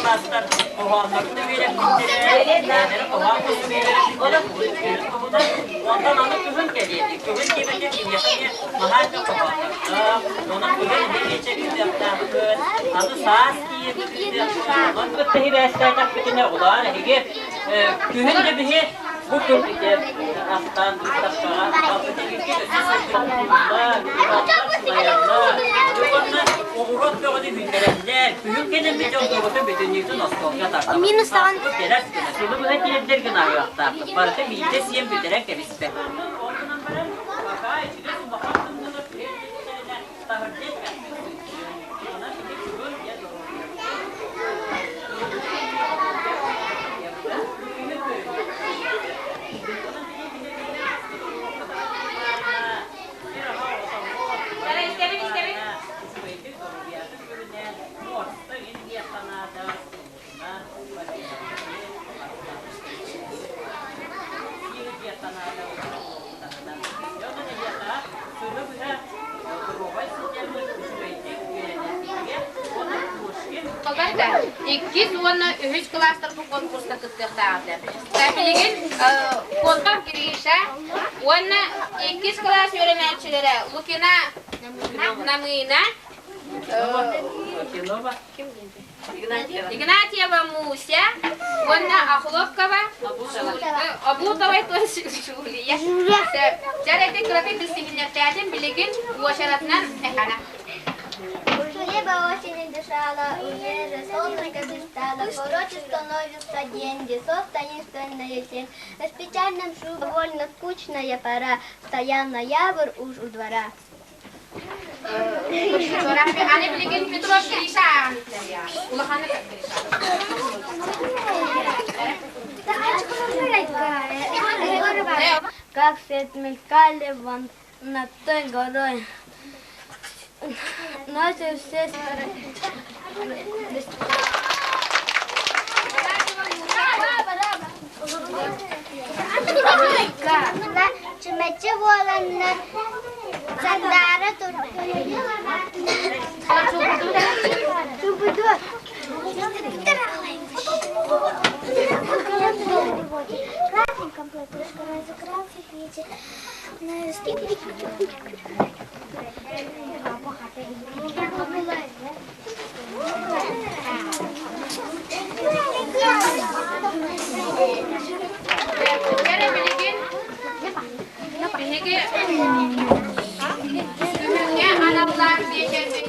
кылаастар хоһооннорун да үөрэппиттэрэ, бэйэлэрэ хоһоон курдук үөрэппиттэрэ туһунан. Онтон аны күһүн кэлиэти. Күһүн диэбитин биһиэхэ эмиэ наһаа элбэх хоһооннордоох. Онон күһүн эмиэ биэчэр ыытыахтаахпыт. Аны саас тиийэн ыытыахпыт. Онон кытта сибээстээтэхпитинэ, улаан эһиги күһүн да биһи бу күн астаан быыстапкаҕа аҕалбыт эһиги өссө сылдьаллар, уонна оҕуруот бөҕөнү үүннэрэллэр. Күһүн кэлэммит дьон бөҕөтө бүтүннүүтүн остуолга тардабыт. Кэлэр гына, сылы быһа тиэрдэр гына аһыахтаахпыт. Барыта биирдэ сиэн бүтэрэн кэбиспэт. Ол гынан баран, бакаа ичигэс улахан тымныылар түһэн иликтэринэ, таһырдьа элбэхтик сылдьыаҥ. Онон ити бүгүн дьэ доруобуйабытын Истэбин, истэбин. Иккис уонна үһүс кылаастар бу конкурска кыттыахтаахтар. Билигин Контов Гриша уонна иккис кылаас үөрэнээччилэрэ Лукина Намыына, Игнатьева Муся уонна Охлопкова Обутова Жулия. Дьэ, кыракый билсиһиннэртээтин билигин уочаратынан эхана. Небо осени дышало, уже же солнышко блистало, короче становится день, лесов таинственная тень. На печальном шуме довольно скучная пора, стоял ноябрь уж у двора. Аны билигин Петров Гриша улаханы Гриша. Как свет мелькали вон над той горой. Ночью все Чүмэчи буоланнар сандаара Кэрэ билигин биһиги күһүҥҥэ аналлаах биэчэрбит